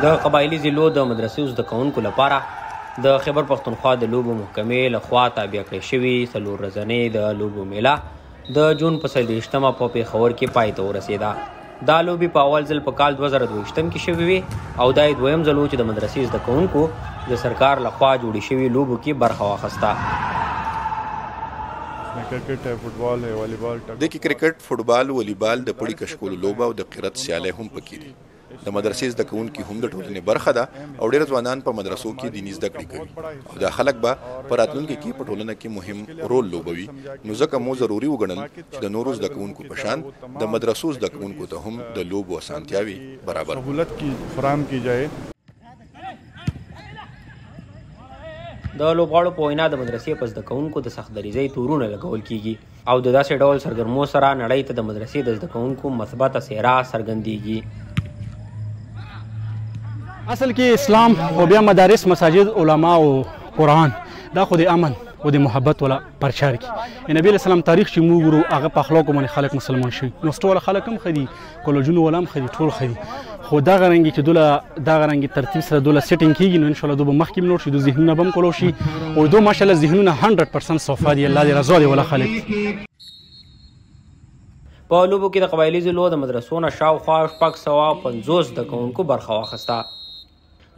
د قبایلي ضلعو د مدرسو زده کوونکو لپاره د خیبر پښتونخوا د لوبو محکمې له خوا تابیا کړې شوې څلور ورځنۍ د لوبو میله د جون په 24مه په پېښور کې پای ته ورسېده. دا لوبې په اول ځل په کال 2022 کې شوې وې او دا یې دویم ځل و چې د مدرسې زده کوونکو د سرکار له خوا جوړې شوې لوبو کې برخه واخیسته. کرکټ ہے، فوټبال ہے، والیبال. دې کې کرکټ، فوټبال، والیبال، د پړي کشکولو لوبه او د قرت سیالۍ هم پکې دي. د مدرسې زده کوونکي هم د ټولنې برخه ده او ډېر ځوانان په مدرسو کې دیني زده کړې کوي او دا خلک به په راتلونکي کې په ټولنه کې مهم رول لوبوي، نو ځکه مو ضروري وګڼل چې د نورو زده کوونکو په شان د مدرسو زده کوونکو ته هم د لوبو اسانتیاوې برابر سہولت کی فراہم کی جائے. د لوبغاړو په وینا، د مدرسې په زده کوونکو د سخت دریځۍ تورونه لګول کیږي او د داسې ډول سرګرمو سره نړۍ ته د مدرسې د زده کوونکو مثبته څهره څرګندیږي. اصل کې اسلام او بیا مدارس، مساجد، علما او قرآن، دا خو د امن او د محبت ولا پرچار کی. نبی علیہ السلام تاریخ چې موږ ګورو، هغه په اخلاقو باندې خلک مسلمان شوي. نو ټول خلک هم ښه دي، کالجونو ولا هم ښه دي، ټول ښه دي، خو دغه رنګ چې دوله دغه رنګ ترتیب سره دوله setting کیږي، نو ان شاء الله دوی به مخکې لوړ شي، دوی ذهنونه به هم کولو شي او دوی ماشاءالله ذهنونه 100% صفا دي. الله دې رضا دی ولا خلک. په لوبو کې د قبایلي ضلعو د مدرسو نه شاوخوا 650 زده کوونکو برخه واخیسته.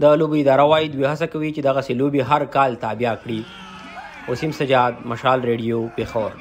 د لوبو اداره وايي، دوی هڅه کوي چې دغسې لوبې هر کال تابیا کړي. وسیم سجاد، مشال ریډیو، پېښور.